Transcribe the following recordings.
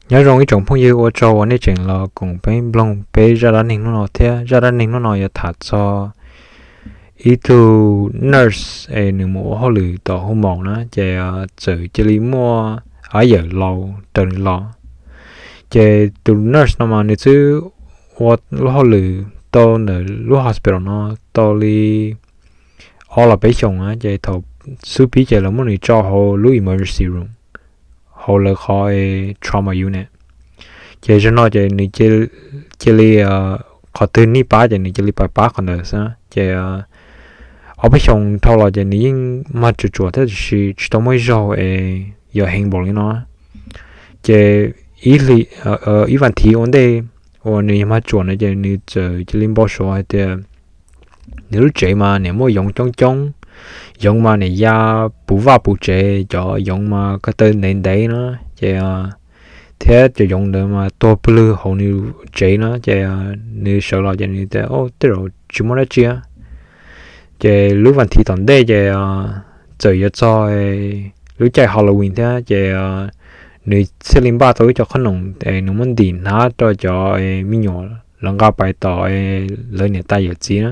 Nyob zoo ib tsoom phooj ywg, ua tsaug uas nej tseem los koom peb mloog peb zaj dab neeg hnub no thiab. Zaj dab neeg hnub no yuav tham txog ib tug nurse es nws mus ua hauj lwm tom hu maus na, ces txawm cia li muaj ob yawm laus raws nws los. Ces tus nurse no mas nws twb ua lub hauj lwm tau ntawm lub hospital no tau li ob los peb xyoos na, ces thaum xub pib ces lawv muab nws tso hauv lub emergency room hauv lawv qhov trauma unit. Ces zaum no ces nws cia li qhov twg nij pab ces nws cia li pab pab qhov ntawd xwb. Ces ob peb xyoos dhau los ces nws yeej mag tsuam tsuam thiab, tiam sis tsis tau muaj ib zaug es yog heev npaum li no. Ces ib vas thiv ua ntej uas nws yog mag tsuam na, ces nws txawm cia li npau suav hais tias nws lub tsev mas niam muaj yoov coob coob, yoov mas niam ya puv vaj puv tsev, cov yoov mas ko taw ntev ntev na, ces thiab cov yoov ntawd mas tuag pw lwg hauv nws tsev na, ces nws sawv los ces nws tias, Tej zaum tsis muaj dab tsi. Ces lub vas thiv tom ntej ces txawm yuav txog lub caij Halloween thiab, ces nws thiaj li npaj tau ib co qhob noom es nws muab ntim hnab rau cov me nyuam lawv nqa pais tom lawv niam tais yawm txiv na.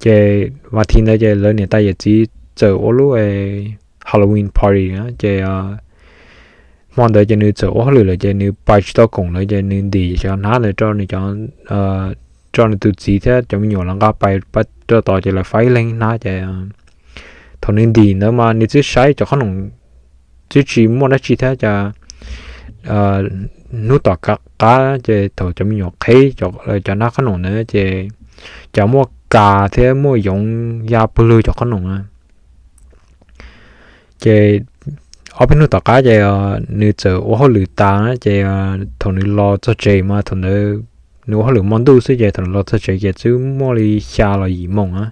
Ces vas thiv ntawd ces lawv niam tais yawm txiv txawm ua lub Halloween party na, ces hmo ntawd ces nws txawm ua hauj lwm lawm ces nws pais tsis tau koom lawv, ces nws ntim cov hnab ntawd rau nws cov, rau nws tus txiv thiab cov me nyuam lawv nqa pais rau tod, ces lawv faib ib leeg ib hnab. Ces thaum nws ntim ntawd mas nws twb saib cov qhob noom twb tsis muaj dab tsi thiab, ces hnub tom qab ces thaum cov me nyuam qheb cov hnab qhob noom ntawd ces cas muaj kas thiab muaj yoov ya pw lwg cov qhob noom na. Ces ob peb hnub tom qab ces nws txawm ua hauj lwm tas na, ces thaum nws los txog tsev mas thaum ntawd nws ua hauj lwm hmo ntuj xwb, ces thaum nws los txog tsev ces twb muaj li xya los yim moos na.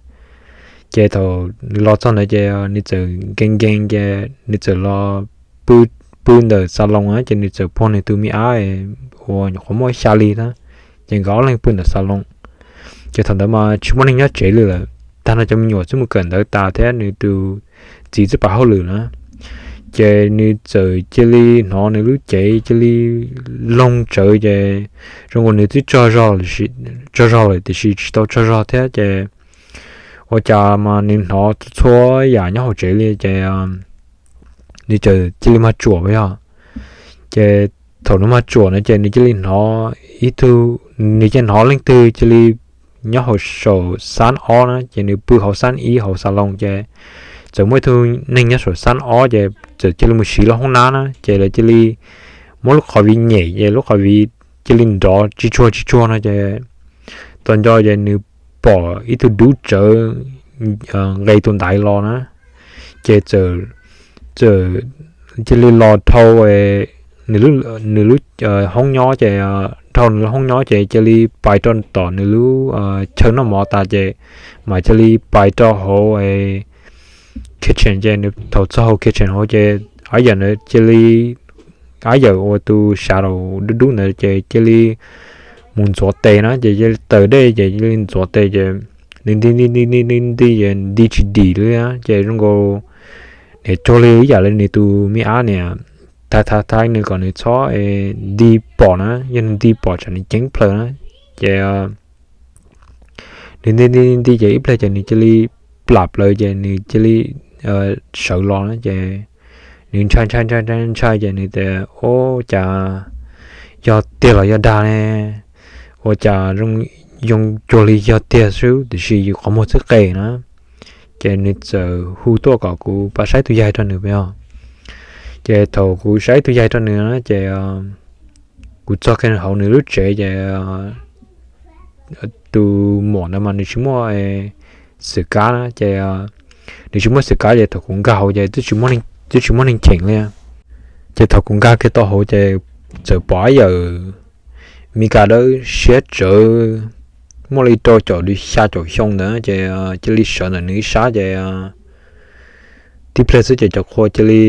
Ces thaum nws los txog ntawd ces nws txawm nkees nkees ces nws txawm los pw ntawm xas loos na, ces nws txawm puag nws tus me ab uas nyuam qhuav muaj xya li na, ces nkawd ob leeg pw ntawm xas loos. Ces thaum ntawd mas tsis muaj neeg nyob tsev li lawm, tag nrho cov me nyuam twb mus kawm ntawv tas thiab nws tus txiv twb pais hauj lwm na. Ces nws txawm cia li hnov nws lub cev cia li loog tsawv, ces zoo nkaus nws twb tsaug zog lawm tiam sis tsis tau tsaug zog thiab, ces ua cas mas nws hnov txhua yam nyob hauv tsev li, ces nws txawm cia li mag tsuam yog. Ces thaum nws mag tsuam na ces nws cia li hnov ib tug, nws cia li hnov leej twg cia li nyob hauv saum xab ob na, ces nws pw hauv xab ib hauv xas loos, ces txawm muaj ib tug neeg nyob saum xab ob ces txawm cia li mus siv lub hoob nab na, ces lawv cia li muab lub qhov viv nyem, ces lub qhov viv cia li nrov tsis tsuag tsis tsuag no, ces tau nco ces nws pom ib tug dub tsawv nqes tus ntaiv los na, ces txawm cia li los dhau nws lub hoob nyob, ces dhau nws lub hoob nyob ces cia li pais rau tom nws lub chaw noj mov tas, ces mas cia li pais rau hauv kitchen, ces nws thaum txog hauv kitchen hauv ces ob yawm ntawd cia li, ob yawm uas tus shadow dub dub ntawd ces cia li mus ntxuav tes na, ces cia li taws dej ces cia li ntxuav tes, ces nws nti nti nti nti nti nti ces nti tsis dim li, ces zoo nkaus niam cuag li ib yam li nws tus me ab niam thaiv thaiv thaiv nws kom nws txhob nti pom na, yog nws nti pom tsam nws ceeb plaws na. Ces nws nti nti nti ces ib pliag ces nws cia li plam plaws ces nws cia li sawv los na, ces nws ntshai ntshai ntshai ntshai ntshai ces nws tias, Ua cas yog tiag los yog dag ne? Ua cas zoo cuag li yog tiag xwb tiam sis yus qhov muag txwb qes na. Ces nws txawm hu tuaj kom kuv pab saib tus yaig rau nws os. Ces thaum kuv saib tus yaig rau nws na ces kuv txog kiag hauv nws lub tsev ces tus muam ntawd mas nws tsis muaj xwm kab na, ces nws tsis muaj xwm kab ces thaum kuv nkag hauv ces twb tsis muaj neeg cheem li. Ces thaum kuv nkag kiag tau hauv ces txawm pom ib yawm Mis Kas dawb siab tsawv, muaj li rau caum li xya caum xyoo ntawd ces cia li sawv ntawm nws ib sab ces tib pliag xwb ces cov qhua cia li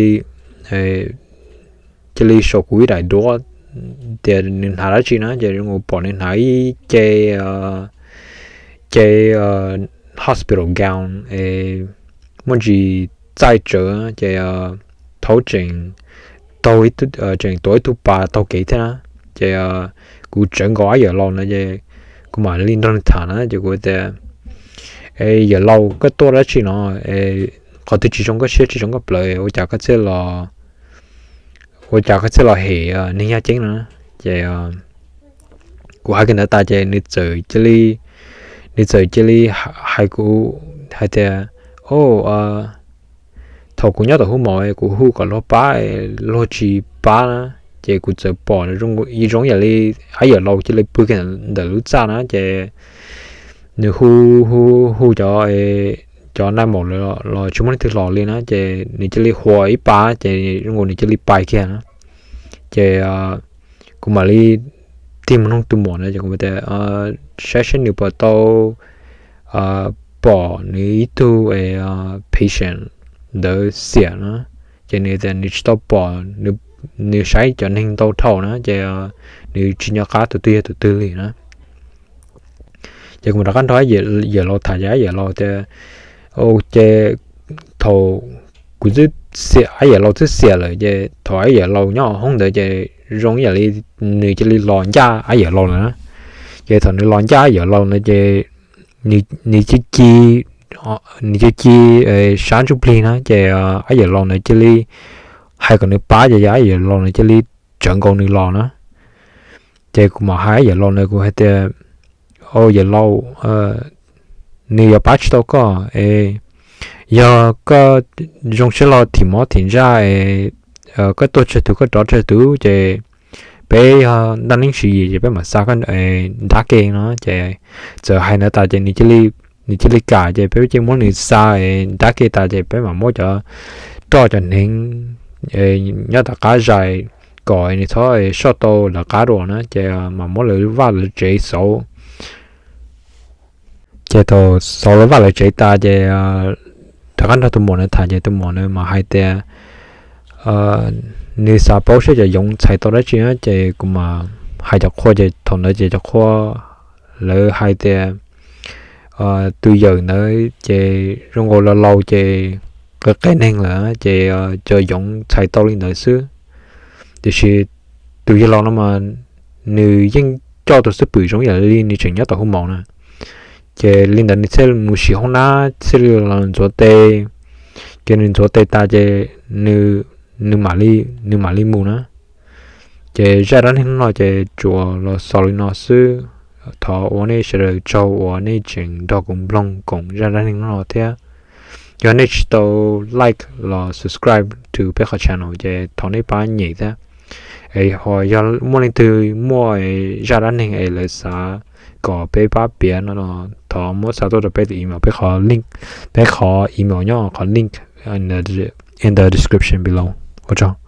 cia li saum kuv ib daim duab tias nws hnav dab tsi na, ces zoo nkaus pom nws hnav ib ce, ce hospital gown es muaj ntsis txaij tsawv ces thaub tseem taug, tseem tuav ib tug pas taug kev thiab na. Ces kuv tsawv nkaus Ab Yawm Laus no ces kuv mam li nrog nws tham na ces kuv tias, Yawm Laus, koj tuaj dab tsi no? Qhov twg tsis zoo koj siab tsis zoo koj plawv ua cas koj thiaj los, ua cas koj thiaj los hem neeg yaj ceeb no? Ces kuv hais kiag ntawd tas ces nws txawm cia li, nws txawm cia li hais kuv hais tias, O, thaum kuv nyob tom hub maum kuv hu kom luag pab, luag tsis pab na. Ces kuv txawm pom zoo yam li Ab Yawm Laus cia li pw kiag ntawm lub txaj na ces nws hu, hu, hu cov, cov nai maum los tsis muaj leej twg los li na ces nws cia li huas ib pas ces zoo nkaus nws cia li pais kiag na. Ces kuv mam li tig mus nug tus muam na ces kuv tias, Saib seb nws puas tau pom nws ib tug patient ntawd xiam no. Ces nws tias nws tsis tau pom, nws saib cov neeg ntau dhau na ces nws tsis nco qab tus twg yog tus twg li na. Ces kuv mam rov qab nrog Ab Yawm Laus tham ces Ab Yawm Laus tias, Ces thaum kuv twb, Ab Yawm Laus twb xiam lawm ces thaum Ab Yawm Laus nyob hauv hoob ntawd ces zoo yam li nws cia li los ncaj Ab Yawm Laus lawm na. Ces thaum nws los ncaj Ab Yawm Laus ntawd ces nws cia li ci, nws cia li ci sab ntsuj plig na ces Ab Yawm Laus ntawd cia li hais kom nws pab ces yog Ab Yawm Laus ntawd cia li tsawv nkaus nws los na. Ces kuv mam hais Ab Yawm Laus ntawd kuv hais tias, O Yawm Laus, nws yuav pab tsis tau koj es yog koj zoo siab los thim mov thim ntsaj es koj tuaj tsawg tus koj rov tsawg tus ces peb yog ntaj neeb tswv yim ces peb mam xa koj nrab ke no. Ces txawm hais ntawd tas ces nws cia li kam ces peb cia li muab nws xa nrab ke tas ces peb mam muab cov roj cov hneev nyob tom qab zais kom nws txhob soj tau lawv qab dua na ces mam muab lawv vaj lawv tsev xauv. Ces thaum xauv lawv vaj lawv tsev tas ces rov qab nrog tus muam na tham ces tus muam na mas hais tias nws xav paub seb cov yoov txhais tau dab tsi na ces kuv mas hais cov qhua ces thaum ntawd ces cov qhua lawv hais tias tus yawm ntawd ces zoo nkaus laus laus ces qe qe neeg lawm ces cov yoov txhais tau li ntawd xwb. Tiam sis tus yawg laus no mas nws yeej coj tus xub pwm zoo yam li nws tseem nyob tom hub maum na. Ces li ntawd nws thiaj mus sim hoob nab thiaj li los ntxuav tes. Ces nws ntxuav tes tas ces nws, nws mam li mus na. Ces zaj dab neeg hnub no ces tsuas los xaus li no xwb. Thov ua nej sawv daws tsaug uas nej tseem nrog kuv mloog koom zaj dab neeg hnub no thiab. Yog nej tsis tau like los subscribe to peb qhov channel ces thov nej pab nyem thiab. Es ho yog muaj leej twg muaj zaj dab neeg es lawv xav kom peb pab piav no los thov muab xa tuaj rau peb tus email, peb qhov link, peb qhov email nyob qhov link in the description below. Ua tsaug.